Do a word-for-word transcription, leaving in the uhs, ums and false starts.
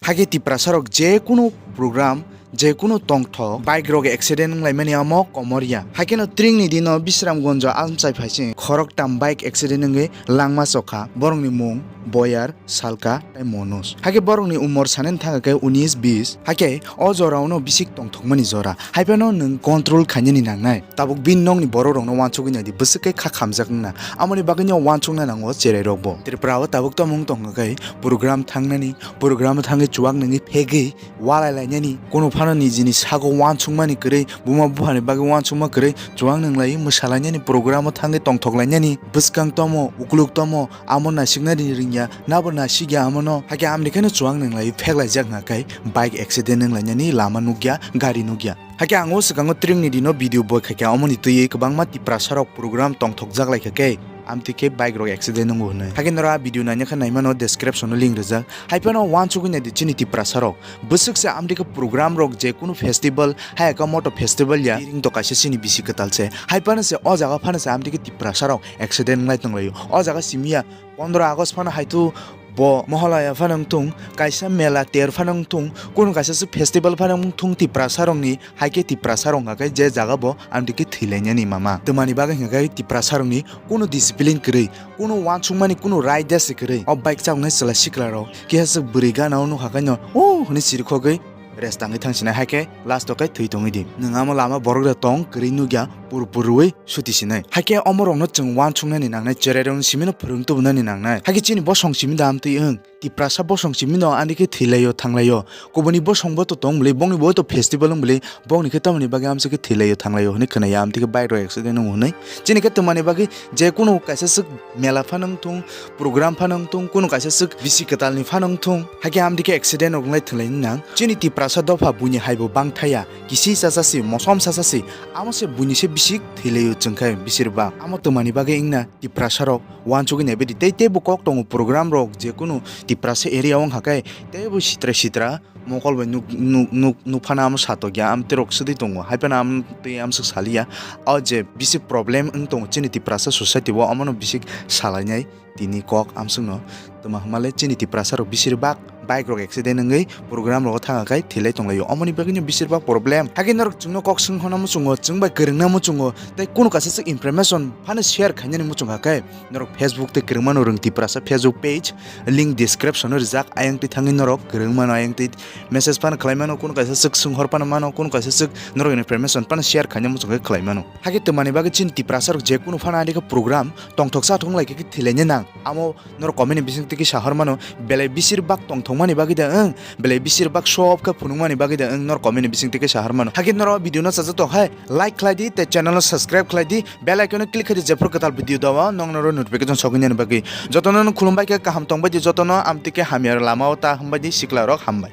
Hakhe Tiprasa rok je kunu program, je kunu tongthok bike rok accident wnglaimani amo komor ya. Haikhe no tringni dino Bisramgonjo amchai phaising khoroktam bike accident wngwi langma chokha. Borokni mung Boyar, Salka tei Monos. Haikhe borokni umor sanani thangkha khe unis bis. Haikhe o jorao no bisik tongthokmani jora. Haiphano nwng control khainani nangnai. Tabuk bini nokni borok rokno uansugwi naidi, bwswk khe kha khamjak wngna. Amoni bagwino uansukna nango cherai rokbo. Tripura o tabuk tamo wng tongkha khe program thangnani, program o thangwi chuwak nungwi phegwi walai lainani, kunu phano nijini sago uansukmani kwrwi, buma buphani bagwi uansukma kwrwi, chuwak nung lai mwsalainani, program o thangwi tongthok lainani, bwskang tamo, ukluk tamo, amo nasiknani ringya, nabo nasikya amono. Hakhe amni kheno chuwak nung lai pheklaijak hwnkha khe bike accident wng lainani, lama nukya, gari nukya. Hakhe ang o swkango tringni dino video boi khaikha, omoni twiwi kwbangma Tiprasa rok program tongthokjak laikha khe, amtwi khe bike rok accident wngo hwnwi. Hakhe norok a video naina khe naimano description o link rijak. Haiphano uansugwi naidi chini Tiprasa rok. Bwswk se amtwi khe program rok je kunu festival, hayaka moto festival ya, ring to kaisa chini bisi kwtal se. Haiphano se o jaga phano se amtwi khe Tiprasa rok accident wnglai tonglaio. O jaga simi ya pondro August phano haithu bo Mohalaya phano wngthung, kaisa mela ter phano wngthung, kunu kaisa se festival phano wngthung Tiprasa rokni, haikhe Tiprasa rok hwnkha khe je jaga bo amtwi khe thwilainani mama. Twmani bagwi hwnkha khe Tiprasa rokni kunu discipline kwrwi, kunu uansukmani kunu raida se kwrwi. O bike chaknai chwla sikla rok kisa se bwrwi gana o nukha khe no, "Oh," hwnwi chirikhogwi rest tangwi thangsinai, haikhe last o khe thwi tongwi di. Nwng amo lama borok rok tong kwrwi nukya pur pur rwui suti sinai. Haikhe omo rokno chwng uansuknani nangnai, cherai rokni simi no phwrwng tubunani nangnai. Haikhe chini bosong simi da amtwi wng, Tiprasa bosong simi no ani khe thwilaio thanglaio. Kubuni bosong bo to tong bwlwi, bongni bo to festival wng bwlwi, bongni khe tamoni bagwi amsa khe thwilaio thanglaio hwnwi khwnaya, amtwi khe bike rok accident wngo hwnwi. Chini khe twmani bagwi je kunu kaisa swk mela phano wngthung, program phano wngthung, kunu kaisa swk bisi kwtalni phano wngthung, hakhe amtwi khe accident rok wnglai thwlaini nang. Chini Tiprasa dopha buini haibo bangthaya, kisi chacha si, mosom chacha si, amo se buini se bisik thwilaio chwngkhe bisir bak. Amo twmani bagwi wngna Tiprasa rok uansugwi naibidi tei teibo kok tongo program rok je kunu Tiprasa area o wngkha khe teibo sitra sitra mokol bai nuk nuk nuk nukphano amo satokya, amtwi rok swdwi tongo, haiphano amtwi amswk saliya. O je bisik problem wng tongo chini Tiprasa society o, omono bisik salainai tini kok amswkno. Twma hwnmale chini Tiprasa rok bisir bak bike rok accident wngwi program rogo thangkha khe thwilai tonglaio, omoni bagwino bisir bak problem. Hakhe norok chwngno kok swng honna muchungo, chwng bai kwrwngna muchungo, tei kunu kaisa swk information phano share khainani muchungkha khe norok Facebook tei kwrwngmano Rwng Tiprasa Facebook page, link description o rijak, ayang twi thangwi norok kwrwngmano, ayang twi message phano khlai mano, kunu kaisa swk swng hor phano mano, kunu kaisa swk norok information phano share khaina muchung khe khlai mano. Hakhe twmani bagwi chini Tiprasa rok je kunu phano ani khe program tongthok chathok wng lai khe thwilaina nang, amo norok comment ni bising twi kisa hor mano, belai bisir bak tongthok mani bagwi da wng, belai bisir bak sob khe phunuk mani bagwi da wng, norok comment ni bising twi kisa hor mano. Hakhe norok video no chacha tong hai like khlai di tei channel no subscribe khlai di, bell icon no click khlai di, jephru kwtal video dawa nong norok notification sogwi nani bagwi. Jotono no khulumbai khe kaham tongbai di, jotono amtwi khe hamya lama o ta hambai di, sikla rok hambai.